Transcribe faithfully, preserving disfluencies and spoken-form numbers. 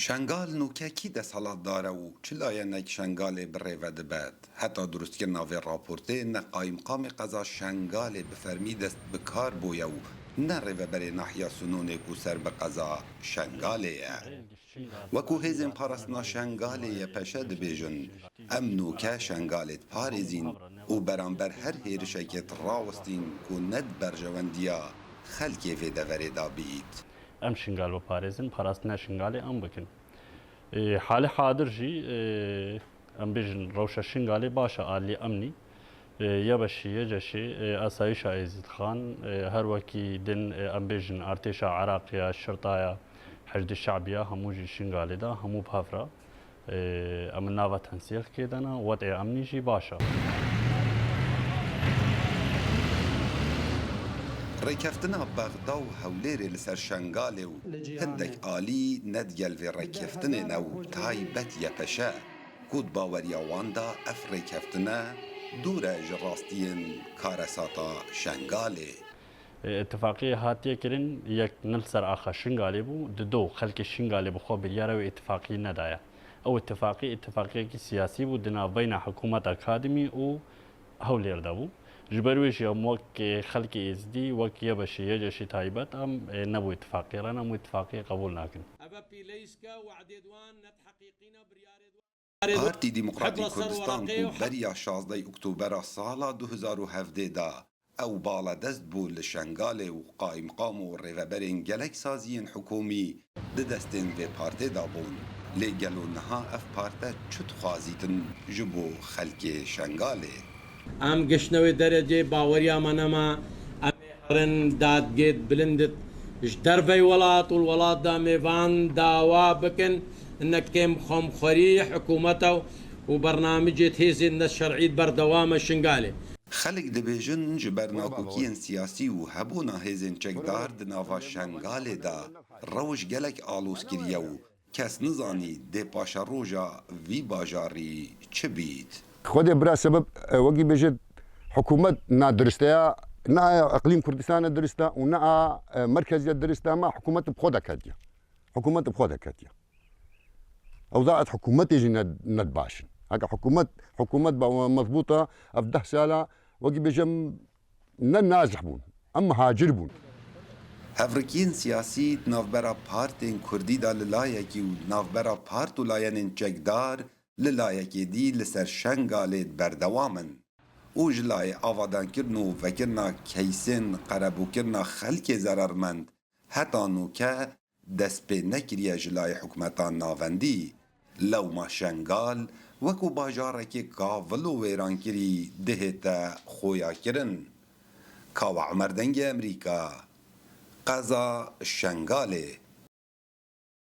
Şengal nûke kî desthilatdar e û çi layenek Şengalê bi rê ve dibe? Heta durustkirina vê raportê ne qayîmqamê qeza Şengalê bi fermî dest bi kar bûye û ne rêveberê nahiya Sinonê ku ser bi qeza Şengalê ye. Wekû hêzên parastina Şengalê Y P Ş dibêjin, em nûke Şengalê diparêzîn û beramber her hêrişekê dirawistîn ku ne di berjewendiya xelkê vê deverê de bît. Em Şingal biparêzin, parastina Şingalê em bikin. Ê, halê hadir jî, ê, em bêjin rewşa Şingalê baş e alî emnî. Ê, YBŞ, YCŞ, ê, Asayîşa Êzîdxan, ê, her wekî din, ê, em bêjin artêşa Iraqê ya, şirta ya, Heşdî Şebiya, hemû jî Şingalê de, hemû bi hev re. Ê, em nava tensîqkê de ne, wetê emnî jî baş e. Rêkeftina Bexda û Hewlêrê li ser Şengalê û hindek alî ne di gel vê rêkeftinê ne û taybet Y P Ş e, ku di baweriya wan de ev rêkeftine dûr e ji rastiyên karesata Şengalê. Îtifaqî hatiye kirin, yek ne li ser axa Şingalê bû, di do xelkê Şingalê bi xwe biryara wê îtifaqî nedaye. Ew îtifaqî, îtifaqiyekî siyasî bû di navbeyna hikûmeta Kadimî û Hewlêr de bû. Ji ber wê jî em wek xelkê Êzidî, wek YBŞ, YCŞ taybet em, e, ne bo îtifaqî re ne, em wê îtifaqî qebûl nakin. Eve pîleyîske, we'dê di wan ne di heqîqî ne biryarê di wan. Partî Demokratîk Kurdistan ku beriya şazdeh Oktobera sala du hezar û hevdeh de ew baledest bû li Şengalê û qayîmqam û rêveberên gelek saziyên hikûmî di destên vê partê de bûn. Lê gelo niha ev parte çi dixwazîtin ji bo xelkê Şengalê? Em giştine wê derecê baweriya me nema. Em ê herin dadgêt bilindit ji dervey welat û li welat de mêvan dawa bikin. Ne kêm xomxwerî hikûmeta û bernamicê hêzên neşer'î berdewam e Şingalê. Xelk dibêjin ji ber nakokiyên siyasî û hebûna hêzên çekdar di nava Şengalê de rewş gelek aloz kiriye û kes nizanî dê paşeroja vî bajarî çi bît. Xwedê bira sebeb, e, wekî bêje hikûmet na dirist e ya, na Eqlîm Kurdistan e dirist e û na, e, merkeziyet dirist e, ma hikûmet bi xwe de ketiye. Hikûmet bi xwe de ketiye. Ew da ez hikûmetê jî ne, ne baş in. Heke hikûmet, hikûmet ba mezbût e, ev deh sala, wekî bêje em ne nazih bûn, em muhacir bûn. Hevrikiyên siyasî di navbera partên kurdî de li layekî û di navbera part û layenên çekdar li layekê dî li ser Şengalê berdewam in û ji layê avadankirin û vekirina keysên qerebûkirina xelkê zerarmend heta nûke dest pê nekiriye ji layê hikûmeta navendî. Lewma Şengal wekû bajarekê kavil û wêrankirî dihête xuyakirin. Kawa Umer, Dengê Emerîka, qeza Şengalê.